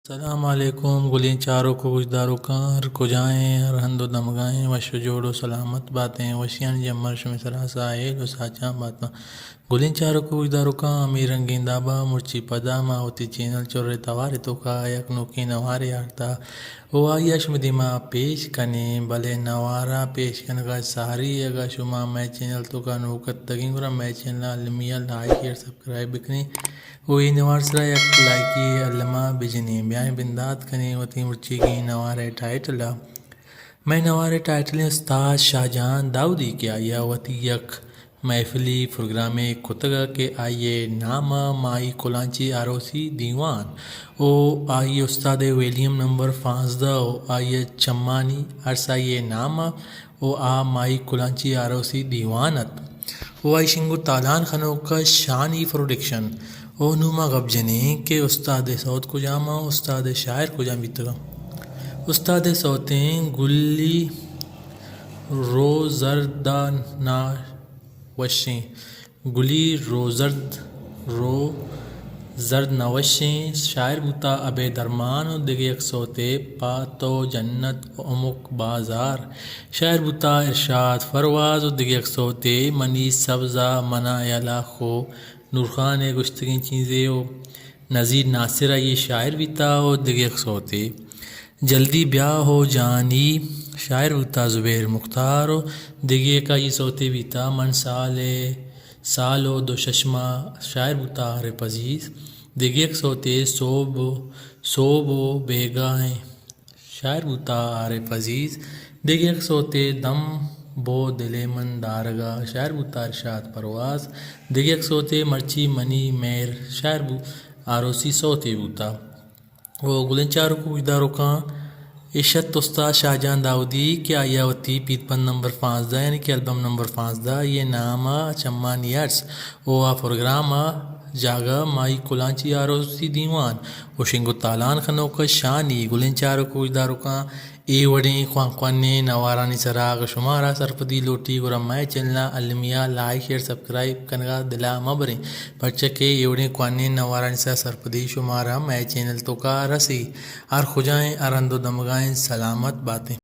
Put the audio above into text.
سلام علیکم گلیں چاروک و گوشداروکاں، ہر کجائیں، ہر ہند و دمگائیں، وش و جوڑ و سلامت باتیں، وشیانی جمر شمے سرا ساہیل و ساچان باتاں۔ گلیں چاروک و گوشداروکاں، ہمے رنگیں دابا مرچی پدا ما وتی چینل چرے توارے توکا یک نوکیں نوارے آرتا و آئیا شمے دیما پیش کنیں، بلے نوارا پیش کنگا ساری اگا شما مئے چینل توکا نوک اتگیں گڑا مئے چینل المیہ لائک شیئر سبسکرائب بکنیں و اے نوار سرا یک لائکی الما بجنیں۔ بیائیں بندات کنیں وتی مرچیگیں نوارے ٹائٹلا۔ مئے نوارے ٹائٹلیں استاد شاہجان داؤدی کہ آئیا وتی یک محفلی پروگرامے کتگ کہ آئی ء نام ء مائی کلانچی آروسی دیوان و آئی استاد ویلیم نمبر پانزدہ و آئی ء چمانی ارس آئی ء نام ء و آ مائی کلانچی آروسی دیوان ات و آئی شنگ و تالان خنوک شانی پروڈکشن و نوں ما گپ جنیں کہ استاد سوت کجام ء استاد شاعر کجام بیتگ۔ استاد سوتیں گلی روزردانا وشیں گلی روزرد رو زرد نوشیں شاعر بوتا ابے درمان و دگہ یک سوتے پہ تو جنت و عمک بازار شاعر بوتا ارشاد پرواز و دگہ یک سوتے منی سبزا منا یلا خو نورخان ء گوشتگیں چیزے و نذیر ناصر آئی شاعر بیتا و دگہ یک سوتے جلدی بیا ہو جانی شاعر بوتا زبیر مختار و دگہ یک آئی سوتے بیتا من سال ء سال و دو شش ماہ شاعر بوتا عارف عزیز۔ دگہ یک سوتے سوب، سوب و بیگاہیں شاعر بوتا عارف عزیز۔ دگہ یک سوتے دم بو دلے من دارگا شاعر بوتا ارشاد پرواز۔ دگہ یک سوتے مرچی منی مہر شاعر بو، آروسی سوتے بوتا۔ و گلیں چاروک و گوشداروکاں، اے شت استاد شاہجان داؤدی کہ آئی ء وتی پیت بند نمبر پانزدہ یعنی کہ البم نمبر پانزدہ آئی ء نام ء چمانی ارس و آ پروگرام ء جاگہ مائی کلانچی آروسی دیوان و شنگ و تالان خنوک شانی۔ گلیں چاروک و گوشداروکاں، اے وڑیں خوان خوانیں نوارانی سرا اگہ شمارا سرپدی لوٹی گڑا مئے چینل ء المیہ لائک شیئر سبسکرائب کنگا دلا مہ بریں، پرچہ کہ اے وڑیں خوانیں نوارانی سرا سرپدی شمارا مئے چینل توکا رسی۔ ہر کجائیں، ہر ہند و دمگائیں، سلامت باتیں۔